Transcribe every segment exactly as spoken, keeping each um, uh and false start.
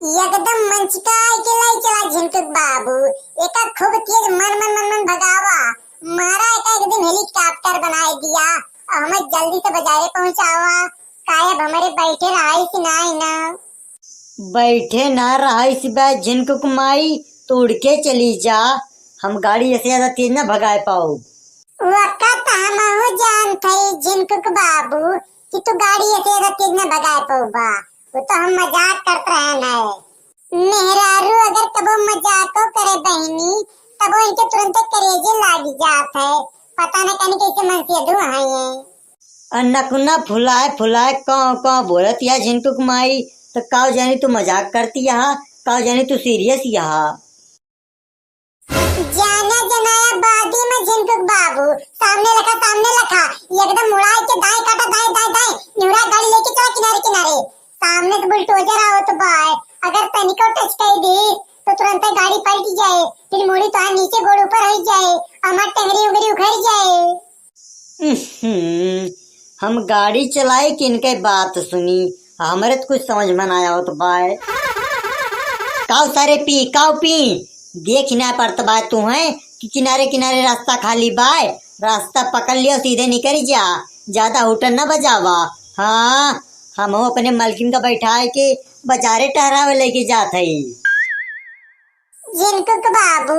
एकदम मंचकाय के लाई चला झिनकुक बाबू, एका खूब तेज मन मन मन मन भगावा, मारा एका एकदम helicopter बनाए दिया, और हमें जल्दी से बाजारे पहुँचावा, काहे अब हमरे बैठे रहाइस नाई ना। बैठे ना रहाइस बा झिनकुक माई, तो उड़ के चली जा, हम गाड़ी ऐसे ज्यादा तेज ना भगाए पाओ। वका त हमहू जानत हई झिनकुक बाबू कि तू गाड़ी ऐसे ज्यादा तेज ना भगाए पाउबा, वो तो हम मजाक करत रहन है। मेहरारू अगर कबो मजाको करे बहिनी, तबो इनके तुरंते करेजे लाग जात है। पता न कनी कैसे मनसेधू हैं ये। आ नकुना फुलाए फुलाए काव काव बोलत या झिनकुक माई, तो काव जानी तू मजाक करती यहाँ, काव जानी तू serious यहाँ। जाना जनाया बादी में झिनकुक बाबू, सामने लखा, सामने लखा, एकदम मुड़ाए के दाएं काटा, दाएं, दाएं, दाएं, निहुरा गाड़ी लेके चला किनारे, किनारे। सामने से bulldozer आवत बाय, अगर तनिको touch कर दी, तो तुरंत गाड़ी पलट जाए, फिर मुड़ी तो नीचे गोड़ ऊपर हो जाए, हमार टंगरी उंगरी उखड़ जाए। उहुं, हम गाड़ी चलाई कि इनके बात सुनी, हमरे तो कुछ समझ में ना आवत बाय। काव सारे पी, काव पी, देख ना पड़त बाय तुहें कि किनारे किनारे रास्ता खाली बाय, रास्ता पकड़ लियो, सीधे निकल जा, ज्यादा हुटर ना बजावा। हाँ, हम अपने मलकिन का बैठाए के बाजारे टहरावे लेके जात हई। झिनकुक बाबू,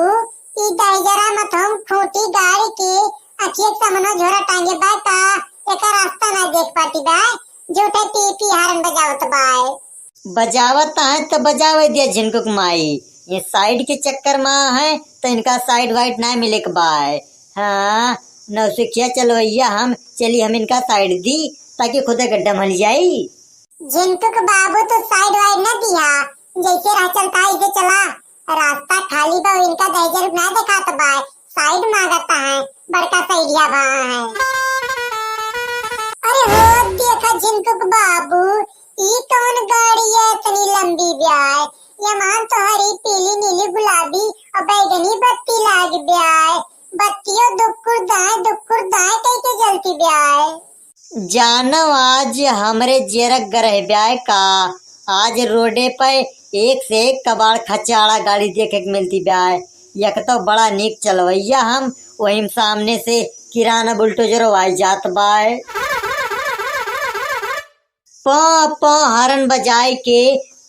ई दहिजरा मथोम खूंटी गाड़ के अखिए के सामने झोरा टांगे बा का? एकर रास्ता ना देख पाती बा, झूठे पी पी हारन बजावत बाय। बजावत है तो बजावे दिया झिनकुक माई, ये side के चक्कर में है तो इनका side वाइड ना मिले के बाय। हाँ, नौसिखिया चलवैया हम चली, हम इनका side दी ताकि खुदे गड्ढा मल जाई। झिनकुक बाबू तो side वाइड ना दिया, जैसे राह चलता है इसे चला, रास्ता खाली बा, इनका दहिजर ना देखात बा, side मांगता है, बड़का सैडिया बा है। अरे हो देखा झिनकुक बाबू, ई कौन गाड़ी है इतनी लंबी ब्याय, ये मान तो हरी पीली नीली गुलाबी और बैगनी बत्ती लाग ब्याय, बत्तियों दुकुर दाए दुकुर दाए कह के जलती ब्याय। जानव आज हमरे जेरक गरह ब्याय का, आज रोडे पे एक से एक कबाड़ खचाड़ा गाड़ी देखे के मिलती ब्याय। एक तो बड़ा नीक चलवैया हम, वही सामने से किराना बुलडोजरो आई जात बाय। पा पा हारन बजाए के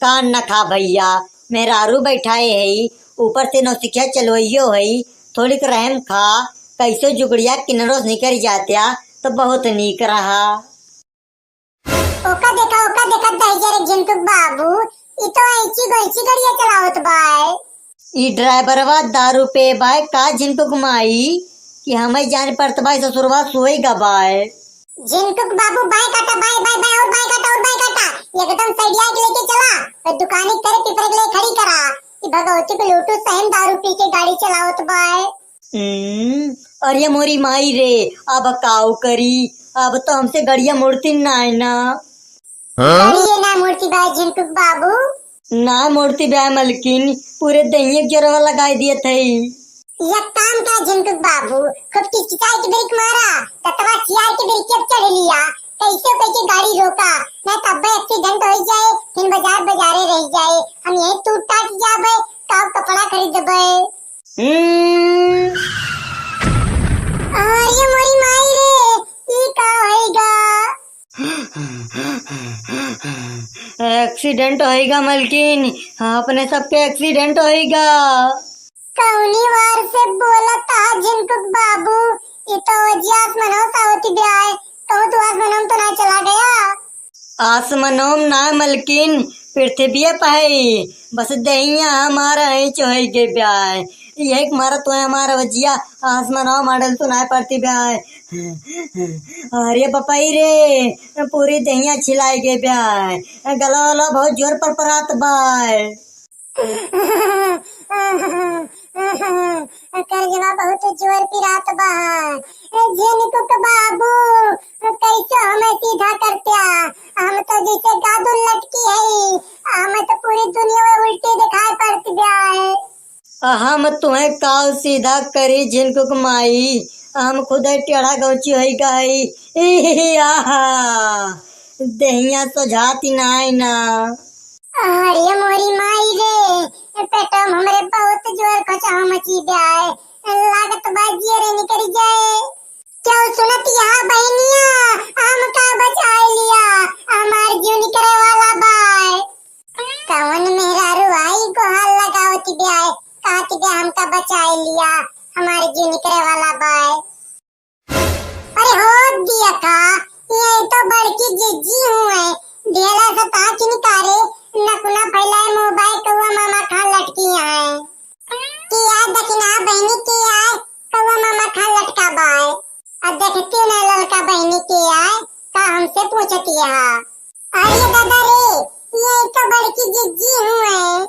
कान न खा भैया, मेहरारू बैठाए है, ऊपर से नौसिखिया चलवैयो है, थोड़ीक रहम खा, कैसो जुगड़िया किनरोस निकर जात्या तो बहुत नीक रहा। ओका देखा, ओका देखा दहिजर झिनकुक बाबू, ई तो ऐची गैची गड़िया चलावत बाय। ई ड्राइवरवा दारू पे बाय का झिनकुक माई, कि हमें जान पड़त बाय ससुरवा सोई गा बाय। झिनकुक बाबू बाय काटा, बाय, बाय, बाय, और बाय काटा, और बाय काटा, एकदम सैडिया के लेके चला, और दुकानी करे पिपरे के लिए खड़ी करा। ई भगवती के लोटू सहिन दारू पी के गाड़ी चलावत बाय। हम्म, अरे मोरी माई रे, अब काऊ करी, अब तो हमसे गड़िया मुड़ती नाय ना। हाँ? गड़िया ना मुड़ती बाय झिनकुक बाबू। ना मुड़ती बाय मलकिन, पूरे दहिये के जोरवा लगाई दिए थे। एक काम का झिनकुक बाबू, खूब किचकिचाई के ब्रेक मारा, ततवा चियार के ब्रेक अब चढ़ लिया, कैसे कैसे गाड़ी रोका, ना तब्बे accident हो जाए, फिर बाजार बाजारे रह जाए, हम यही टूट टाट जाबे, काऊ कपड़ा खरीदबे। हम्म। अरे मोरी माई रे, ई का होइगा? Accident होइगा मलकिन, अपने सबके accident होइगा। कौनी वार से बोलत हा झिनकुक बाबू, ई तो ओजी आसमानों से होती ब्याय, कहूँ तू आसमानों में तो ना चला गया? आसमनों में ना मलकिन, पृथ्वी पे है। बस दहिया हमारा ऐच होई गे ब्याय। यही के मारा तो हमारा वजिया आसमनों में मॉडल तो ना पड़ती ब्याय। अरे बपाई रे, पूरी दहिया छिलाई गे ब्याय। गला वाला बहुत जोर पर परात बाय। करजवा बहुत जोर पिरात बा। ए झिनकुक बाबू, कैसे हमें सीधा करत्या? हम तो जैसे गादुल लटकी है, हमें तो पूरी दुनिया में उल्टी दिखाई पड़त बा है। हम तुम्हें काल सीधा करी झिनकुक माई, हम खुद टेढ़ा गौची होई गई। आहा, दहिया सोझाती नाय ना। अरे मोरी माँ, हमरे बहुत जोर खोचवा मची ब्याय, लागत बा जियरे निकरि जाए। क्यों सुनत यहाँ बहिनिया, हमका बचाइ लिया, हमार जीव निकरे वाला बाय। कवन मेहरारू आई गोहार लगावत ब्याय, कहत ब्याय हमका बचाइ लिया, हमार जीव निकरे वाला बाय। अरे हो दिया का, ये तो बड़की जिज्जी हुए, ढेला सता किनकारे, नकुना फैलाए मुँह बाय, कौआ मामा खान लटकी आए। के आय दखिना बहिनी के आय, कौआ मामा खान लटका बाय। अब देखते ना ललका बहिनी के आय, का हमसे पूछती है। अरे दादा रे, ये तो बड़की जिज्जी हुए।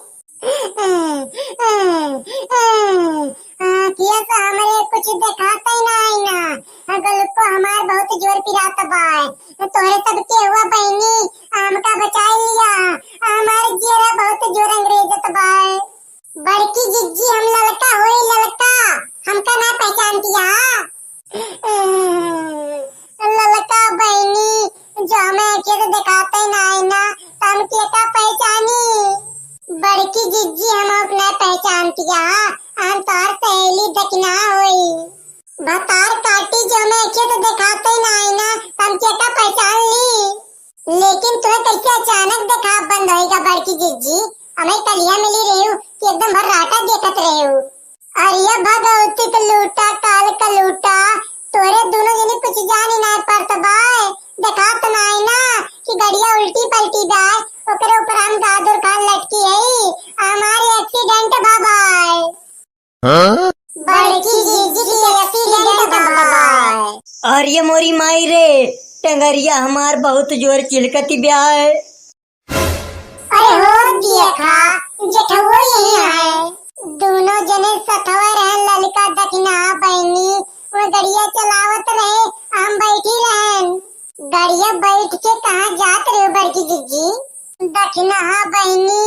आँखिया से हमरे कुछ देखाते ना आई ना। गलुको हमार बहुत जोर पिरात बाय। तोहरे सब के हुआ बहिनी, हमका बचाइ लिया। हमार जियरा बहुत जोर अंग्रेजत बाय। बड़की जिज्जी हम ललका होई ललका, हमका ना पहचानतिया। ललका बहिनी, जो हमें आँखिया से देखाते ना आई ना, तो हम केका पहचानी? बड़की जिज्जी हम ना पहचानतिया, हम तोहर सहेली दखिना होई। भतार काटी जो हमें आँखिया से देखाते ना आई ना, तो हम केका पहचान ली? लेकिन तुहे कैसे अचानक देखा बंद होइगा बड़की जिज्जी? हमें कलिया मिली रही हूँ कि एकदम भर राटा देखत रही हूँ। अरे भगवती क लूटा, काल क लूटा, तोरे दोनों जनी कुछ जानी ना परत बाय। देखा तो नाई ना कि गड़िया उल्टी पलटी बाय, ओकरे ऊपर हम गादुर खान लटकी है। हमारे एक्सीडेंट भा बाय। हाँ? बड़की जिज्जी के एक्सीडेंट बा। अरे मोरी माई रे, टंगरिया हमार बहुत जोर चिलकती ब्याय। अरे हो देखा, जेठवो यही है। दोनों जने सथवा रहन, ललका दखिना बहिनी, वो गड़िया चलावत रहे, हम बैठी रहन। गड़िया बैठ के कहाँ जात रहे बड़की जिज्जी? दखिना बहिनी,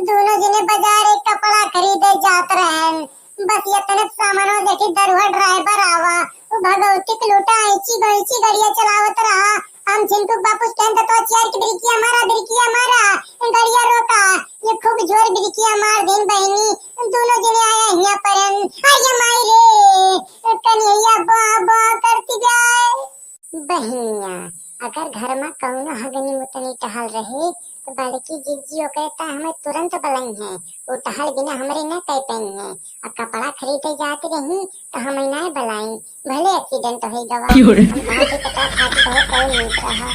दोनों जने बाजार एक कपड़ा खरीदे जात रहन। बस इतने सामानवा देखी दरुहा ड्राइवर आवा। वो भगवती के लूटा ऐची गैची गड़िया चलावत रहा। हम झिंटू बापू स्टैंड तो चेयर की बिरिकिया मारा, बिरिकिया मारा, गड़िया रोका। ये खूब जोर बिरिकिया मार दिन बहिनी, दोनों जने आया हिया परन। अरे माई रे, कन्हैया बा बा करती जाए। बहिनिया, अगर घर मा कौनो हगनी मुतनी टहल रहे, तो बड़की जिज्जी ओकरे ता हमें तुरंत बलाई है। वो टहल बिना हमरे न कह पाई है। आ कपड़ा खरीदे जात रही, तो हमें ना बलाई। भले एक्सीडेंट हो गवा। क्यों रे? हम कहाँ से कटा खा के बहुत कोई नीक रहा।